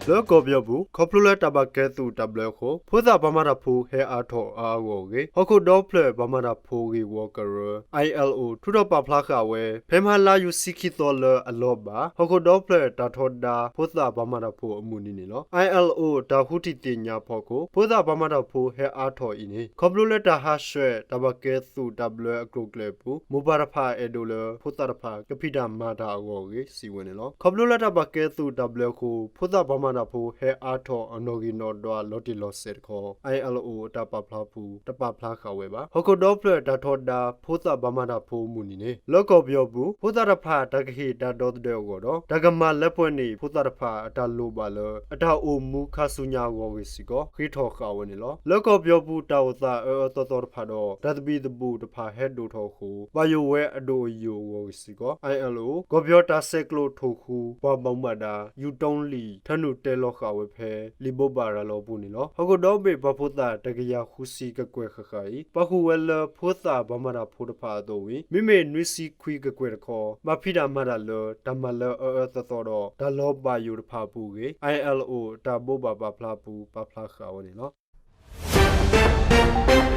လၢကီၢ်ပယီၤပူၤ ခီဖျိလၢတၢ်ဘၣ်ကဲသုးတၢ်ဘျၢအဃိ ဖိသၣ်ပှၤမၤတၢ်ဖိဟဲအါထီၣ်အါအါဂီၢ်ဂီၢ်အဂ့ၢ် ဟီၣ်ခိၣ်ဒီဖျၢၣ်ပှၤမၤတၢ်ဖိဂ့ၢ်ဝီကရၢ I L O ထုးထီၣ်ပာ်ဖျါဃာ်ဝဲ ဖဲမဟါလါယူၤဆံခံသီလၢအလီၤဘၣ် ဟီၣ်ခိၣ်ဒီဖျၢၣ်တၢ်ထီဒါ ဖိသၣ်ပှၤမၤတၢ်ဖိအမုၢ်နံၤန့ၣ်လီၤ. I L O တၢ်ဃုထံၣ်သ့ၣ်ညါဖီခိၣ် ဖိသၣ်ပှၤမၤတၢ်ဖိဟဲအါထီၣ်အံၤန့ၣ် ခီဖျိလၢတၢ်ဟးဆှဲး တၢ်ဘၣ်ကဲသုးတၢ်ဘျၢအကျိၤအကျဲအပူၤ မိၢ်ပၢ်တဖၣ်အဲၣ်ဒိးလၢ ဖိသၣ်တဖၣ်ကဖံးတၢ်မၤတၢ်အဂီၢ်အဂ့ၢ် စံးဝဲန့ၣ်လီၤ. ခီဖျိလၢတၢ်ဘၣ်ကဲသုးတၢ်ဘျၢအဃိ ဖိသၣ်ပှၤမၤတၢ်ဖိဟဲအါထီၣ်အနီၣ်ဂံၢ်နီၣ်ဒွးလီၤတံၢ်လီၤဆဲးတခီ I L O အတၢ်ပာ်ဖျါပူၤ တပာ်ဖျါဃာ်ဝဲဘၣ်. ဟီၣ်ခိၣ်ဒီဖျၢၣ်တၢ်ထီဒါ ဖိသၣ်ပှၤမၤတၢ်ဖိမုၢ်နံၤန့ၣ် လၢကီၢ်ပယီၤပူၤ ဖိသၣ်တဖၣ်တၢ်ကဟ့ၣ်တၢ်ဒီသဒၢအဂီၢ်ဒီး တၢ်ကမၤလၢပှဲၤန့ၢ် ဖိသၣ်တဖၣ်အတၢ်လိၣ်ဘၣ်လၢ အတၢ်အိၣ်မူခါဆူညါအဂီၢ်အဂ့ၢ်စ့ၢ်ကီး ဃ့ထီၣ်ဃာ်ဝဲန့ၣ်လီၤ. လၢကီၢ်ပယီၤပူၤတၢ်အိၣ်သးအၢအၢသီသီတဖၣ်ဒီး တၢ်သဘံၣ်သဘုၣ်တဖၣ်ဟဲဒိၣ်ထီၣ်အဃိ ဘၣ်ယိၣ်ဝဲအဒိၣ်အယိာ်အဂီၢ်အဂ့ၢ်စ့ၢ်ကီး I L O ကီၢ်ပယီၤတၢ်ဆဲးကျိးထိၣ်ဃူ ပှၤဘၣ်မူဘၣ်ဒါ ယူၤတီလံၣ် ထၢနုာ်တဲလီၤဃာ်ဝဲဖဲ လံာ်ဘိးဘၣ်ရၤလီၤအပူၤန့ၣ်လီၤ. ဟီၣ်ခိၣ်ဒီဘ့ၣ်ပှၤဖိသၣ်တကယၤဃုဆံကကွဲၢ်ဃၣ်ဃၣ်အံၤ ပာ်ဃုာ်ဝဲလၢဖိသၣ်ပှၤမၤတၢ်ဖိတဖၣ်အသိးဝံၤ မ့မ့ၢ်နွံဆံခွံကကွဲၢ်တခီ ဘၣ်ဖံးတၢ်မၤတၢ်လၢ တၢ်မၤလၢအၢအၢသီသီဒီး တၢ်လီၤဘၣ်ယိၣ်တဖၣ်အပူၤအဂ့ၢ် I L O အတၢ်ဘိးဘၣ်ပာ်ဖျါအပူၤ ပာ်ဖျါဃာ်ဝဲန့ၣ်လီၤ.